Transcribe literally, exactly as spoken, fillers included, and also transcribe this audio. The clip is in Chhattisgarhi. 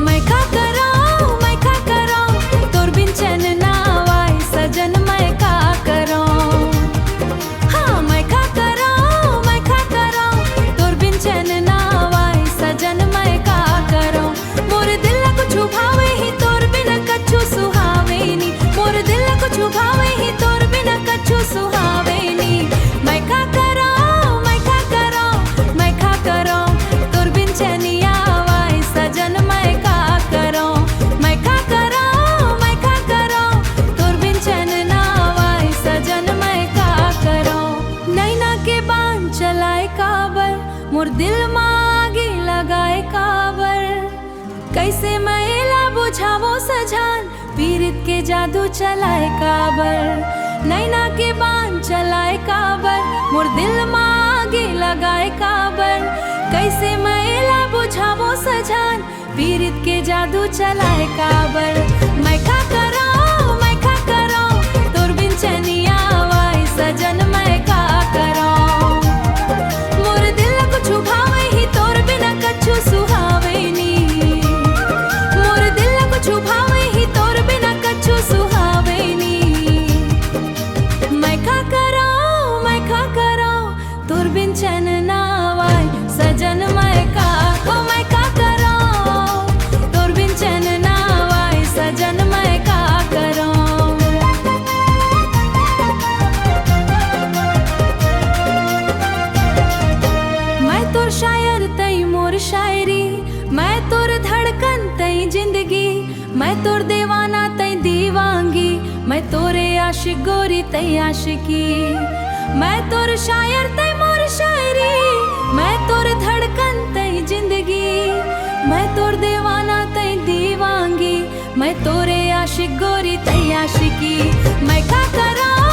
मैं का करौं, मैं का करौं, तोर बिन चैन ना आवय सजन, मैं का करौं। हाँ, मैं का करौं, मैं का करौं, तोर बिन चैन ना आवय सजन, मैं का करौं। मोर दिल ला कुछु भावे ही, तोर बिना कछु सुहावे नी। मोर दिल ला कुछु भावे ही, तोर बिना कछु सुहावे नी। मैं का करौं, मैं का करौं, मैं का करौं, तोर बिन चैन नइ आवय सजन, मैं का करौं। मैं का करौं, मैं का करौं, तोर बिन चैन ना आवय सजन, मैं का करौं। नैना के बाण चलाय काबर, मोर दिल मा आगी लगाय काबर। कइसे मैं एला बुझावों सजान, पीरित के जादू चलाय काबर। नैना के बाण चलाय काबर, मोर दिल मा आगी लगाय काबर। कइसे मैं एला बुझावों सजान, पीरित के जादू चलाय काबर। मैं का करौं, मैं का करौं, तोर बिन चैन नइ आवय सजन, मैं का करौं। मोर दिल ला कुछु भावे ही, तोर बिना कछु सुहावे नी। मोर दिल ला कुछु भावे ही, तोर बिना कछु सुहावे नी। मैं का करौं, मैं का करौं, तोर बिन चैन ना आवय सजन, मैं का, ओ मैं का करौं, तोर बिन चैन ना आवय सजन, मैं का करौं। मैं तोर शायर तैं मोर शायरी, मैं तोर धड़कन तैं जिंदगी, मैं तोर देवाना तैं दीवांगी, मैं तोरे आशिक गोरी तैं आशिकी। मैं तोर शायर तैं मोर शायरी, मैं तोर धड़कन तैं जिंदगी, मैं तोर देवाना तैं दीवांगी, मैं तोरे आशिक गोरी तैं आशिकी। मैं का करौं,